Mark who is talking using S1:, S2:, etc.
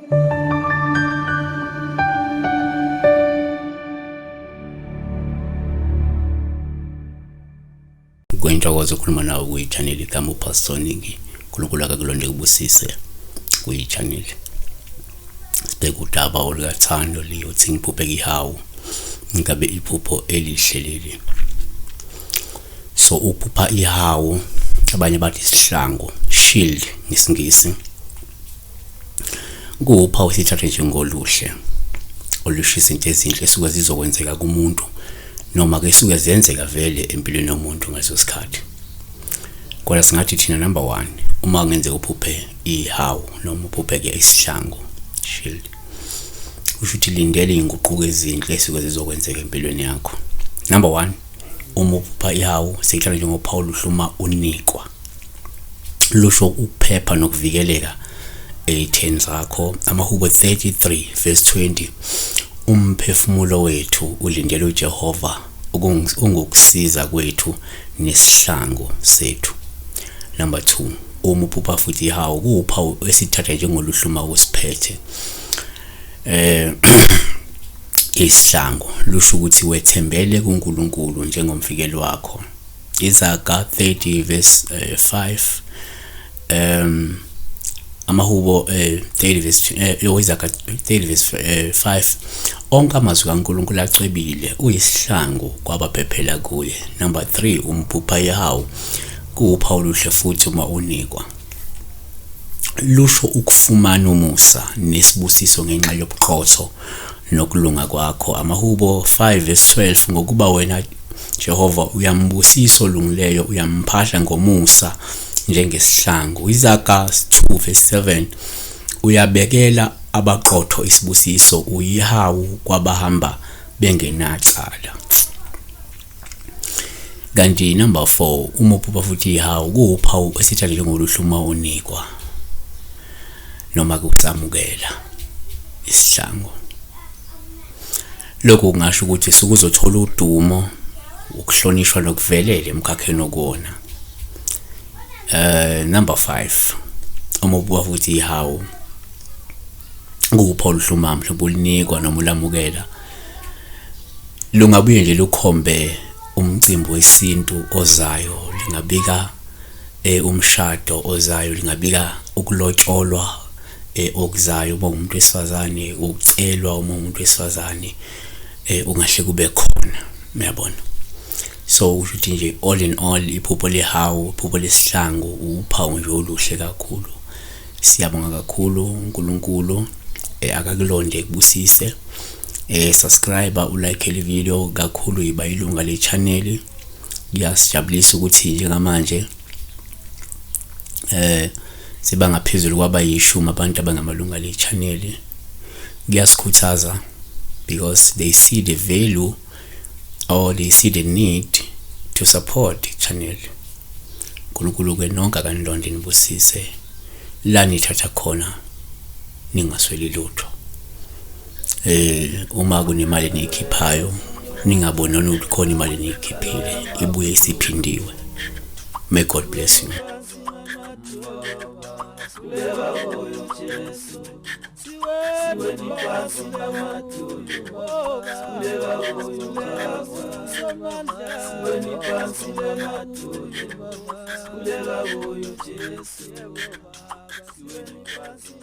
S1: Kuyintokozo ukukhuluma nawe kuyi-channel igama uPastor Ningi. uNkulunkulu akakulonde kubusise kuyi-channel. Sibheke udaba olukaThando liyothi ngiphuphe ihawu. Ngabe iphupho elihle leli. So uphupha ihawu, abanye bathi isihlangu, shield ngesiNgisi. Kuwuphawu esithathe njengoluhle olusho izinto ezinhle esuke zizokwenzeka kumuntu noma ke suke zenzeka vele empilweni yomuntu ngaleso sikhathi. Kodwa singathi thina number 1 uma kungenzeka uphuphe ihawu noma uphuphe ke isihlangu, shield, kusho ukuthi lindele iy'nguquko ezinhle esuke zizokwenzeka empilweni yakho. Number 1, uma uphupha ihawu seyithatha njengophawu oluhle uma unikwa, lusho ukuphepha nokuvikeleka ey'theni zakho. Amahubo 33 verse 20, umphefumulo wethu ulindele uJehova, ungukusiza kwethu nesihlangu sethu. Number 2, uma uphupha futhi ihawu, kuwuphawu esithatha njengoluhle uma usiphethe. Isihlangu lusho ukuthi wethembele kuNkulunkulu njengomvikeli wakho. Izaga 30 verse 5, amahubo 30 verse Izaga 30 verse 5, onke amazwi kaNkulunkulu acwebile, uyisihlangu kwabaphephela kuye. Number 3, umphupha ihawu, kuwuphawu oluhle futhi uma unikwa, lusho ukufumana umusa nesibusiso ngenxa yobuqotho nokulunga kwakho. Amahubo 5 verse 12, ngokuba wena Jehova uyambusisa olungileyo, uyamphahla ngomusa njengesihlangu. Izaga 2 verse 7, uyabekela abaqotho isibusiso, uyihawu kwabahamba bengenacala. Kanti number 4, uma uphupha futhi ihawu, kuwuphawu esithatha njengoluhle uma unikwa noma kusamukela isihlangu. Lokhu kungasho ukuthi sukuzothola udumo, ukuhlonishwa nokuvelela emkhakheni okuwona. Number 5, uma ubuka futhi ihawu, kuwuphawu oluhle uma mhlawumbe ulinikwa noma ulamukela, lungabuye nje lukhombe umcimbi wesintu ozayo, lingabika umshado ozayo, lingabika ukulotsholwa okuzayo uma umuntu wesifazane, ukucelwa uma umuntu wesifazane, ungahle kube khona, uyabona. So usho ukuthi nje all in all iphupho lehawu, iphupho lesihlangu uphawu nje oluhle kakhulu. Siyabonga kakhulu uNkulunkulu akakulonde kubusise. Subscribe, ulike le video kakhulu, yiba ilunga le channel. Kuyasijabulisa ukuthi njengamanje siba ngaphezulu kwabayishumi abantu abangamalunga le channel. Kuyasikhuthaza because they see the value or they see the need to support the channel. uNkulunkulu ke nonke akanilonde nibusise la nithatha khona, ningasweli lutho. Uma kunemali eniyikhiphayo, ningaboni ukuthi khona imali eniyikhiphile ibuye isiphindiwe. May God bless you.
S2: Siweni phansi namadolo, sikuleka kuyo Jesu. Siweni phansi.